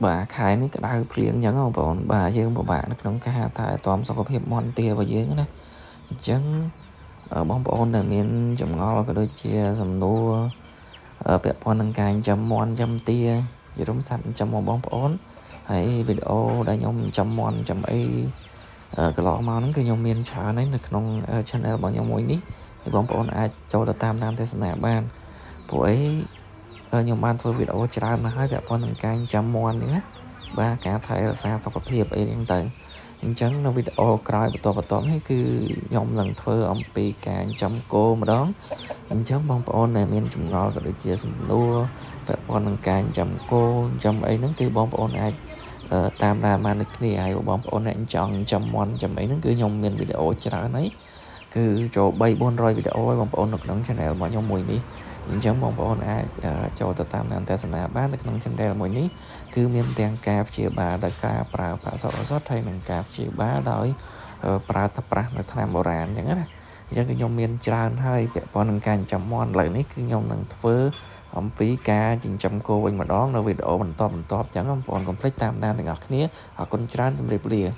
បាទខែនេះក្តៅភ្លៀងអញ្ចឹងបងប្អូនបាទយើងពិបាកនៅក្នុងការថែទាំសុខភាពមាន់ទារបស់យើងណាអញ្ចឹងបងប្អូនដែលមានចម្ងល់ក៏ដូចជាសំណួរពាក់ព័ន្ធនឹងការចិញ្ចឹមមាន់ចិញ្ចឹមទាយរំសត្វចិញ្ចឹមរបស់បងប្អូនហើយវីដេអូដែលខ្ញុំចិញ្ចឹមមាន់ចិញ្ចឹមអីកន្លងមកហ្នឹងគឺខ្ញុំមានច្រើនហើយនៅក្នុង channel របស់ខ្ញុំមួយនេះបងប្អូនអាចចូលទៅតាមដានទស្សនាបានព្រោះអីខ្ញុំបានធ្វើវីដេអូច្រើនណាស់ហើយពាក់ព័ន្ធនឹងការចិញ្ចឹមមាន់នេះណាបាទការថែរក្សាសុខភាពអីហ្នឹងទៅអញ្ចឹងនៅវីដេអូក្រោយបន្តបន្តនេះគឺខ្ញុំនឹងធ្វើអំពីការចិញ្ចឹមគោម្ដងអញ្ចឹងបងប្អូនដែលមានចម្ងល់ក៏ដូចជាសំណួរពាក់ព័ន្ធនឹងការចិញ្ចឹមគោចិញ្ចឹមអីហ្នឹងគឺបងប្អូនអាចតាមដានបានដូចគ្នាហើយបងប្អូនអ្នកចង់ចិញ្ចឹមមាន់ចិញ្ចឹមអីហ្នឹងគឺខ្ញុំមានវីដេអូច្រើនហើយគឺចូល3 400វីដេអូហើយបងប្អូននៅក្នុង channel របស់ខ្ញុំមួយនេះអញ្ចឹងបងប្អូនអាចចូលទៅតាមដានទស្សនាបាននៅក្នុង channel មួយនេះគឺមានទាំងការព្យាបាលដោយការប្រើប្រាក់សក់ឱសថហើយនិងការព្យាបាលដោយប្រើទឹកប្រាស់នៅថ្នាំបុរាណអញ្ចឹងណាអញ្ចឹងគឺខ្ញុំមានច្រើនហើយពាក់ព័ន្ធនឹងការចិញ្ចឹមមាន់ឥឡូវនេះគឺខ្ញុំនឹងធ្វើអំពីការចិញ្ចឹមគោវិញម្ដងនៅវីដេអូបន្តបន្តអញ្ចឹងបងប្អូនកុំភ្លេចតាមដានទាំងអស់គ្នាអរគុណច្រើនជម្រាបលា។